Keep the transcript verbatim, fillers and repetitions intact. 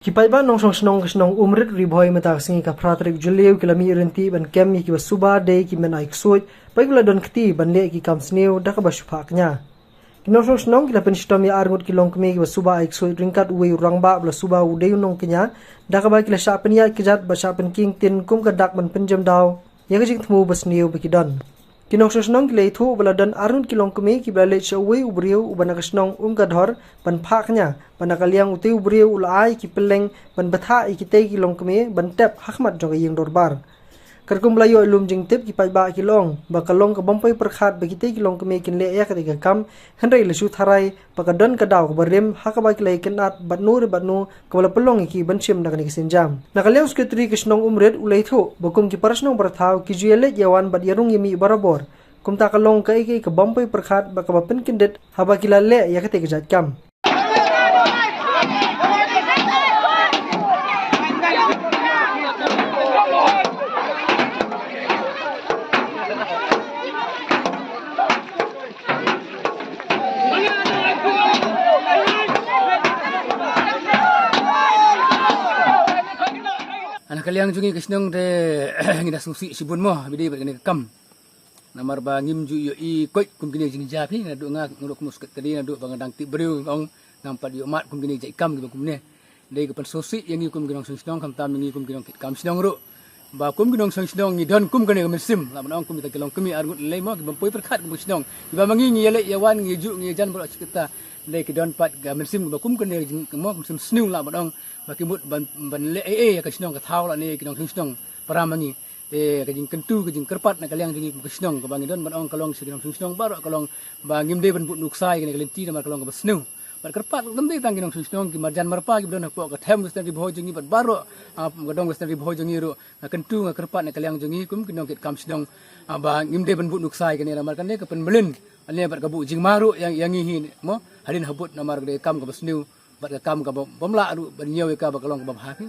Ki paidbah nongshong shnong ka shnong Umrit Ri Bhoi mynta ka sngi ka phra tarik Jylliew ki la mih ryntih ban kem ïa kiba suba dei ki men ai ksuid bad kiba la don kti ban leh ki kam sniew da kaba shu phah kñia. Ki nongshong shnong ki la pynshitom ïa arngut ki longkmie kiba suba ai ksuid ryngkat uwei u rangbah ba la suba u dei u nongkñia, da kaba ki la shah pynïaid kjat bad shah pynkieng tin kum ka dak ban pynjem daw ïa ka jingthmu ba sniew ba ki don. Ki nongshong shnong ki la ïathuh ba la don arngut ki longkmie kiba la leit sha uwei u briew uba na ka shnong Umkadhor ban phah kñia, ba na ka liang utei u briew u la ai ki pylleng ban bthah ïa kitei ki longkmie ban tep ha khmat jong ka ïing dorbar. Katkum ba la ïoh lum jingtip, ki paidbah ki la ong ba ka long ka bym poi pyrkhat ba kitei ki longkmie kin leh ïa katei ka kam, hynrei la shu tharai ba ka don ka daw kaba rim ha kaba ki la ïakynad bad no re bad no kaba la pynlong ïa ki ban shim na kane ka sienjam. Na ka liang u Secretary ka shnong Umrit u la ïathuh ba kum ki para shnong para thaw ki ju ïaleit ïawan bad ïarung ïamih barabor. Kumta ka long kaei kaei ka bym poi pyrkhat bad kaba pynkyndit haba ki la leh ïa katei ka jait kam. Na ka liang jong ngi ka shnong te ngi da sngewsih shibun mo, bad dei bad kane ka kam. Namar ba ngim ju ïohi koit kum kine jingjia phi, naduh nga, nga ruh kum u secretary, naduh ba nga dang tip briew, ong ngam pat ïoh mad kum kine jait kam kiba kumne. Dei ka pynsngewsih ïa ngi kum ki nongshong shnong, khamtam ïa ngi kum ki nongkitkam shnong ruh. Ba kum ki nongshong shnong ngi don kum kane ka mynsiem, lah ban ong kum kita ki longkmie arngut lei mo, ki bym poi pyrkhat kum ki shnong. Kiba ma ngi ngi ïaleit ïawan, ngi ïajuh ngi ïajan baroh shi katta. Dei ki don pat ka mynsiem kiba kum kane ka jing, mo, ka mynsiem sniew lah ban ong, ba ki mut ban, ban leh ei ei ïa ka shnong ka thaw lane ki nongshong shnong para ma ngi. Te ka jingkyntu, ka jingkyrpad na ka liang jong ngi kum ka shnong, kaba ngi don ban ong ka long sha ki nongshong shnong baroh, ka long ba ngim dei ban bud nuksa ïa kane ka lynti namar ka long kaba sniew. Bad kyrpad ym dei tang ki nongshong shnong, ki marjan marpa kiba don hapoh ka them Western Ri Bhoi jong ngi bad baroh, ah, ka dong Western Ri Bhoi jong ngi ruh, nga kyntu nga kyrpad na ka liang jong ngi kum ki nongkitkam shnong, ah, ba ngim dei ban bud nuksa ïa kane namar kane ka pynmlien lane bad ka buh jingma ruh ïa, ïa ngi hi mo, hadien habud namar ka dei ka kam kaba sniew bad ka kam kaba bym lah ruh ban ñiew ïa ka ba ka long kaba bha phi.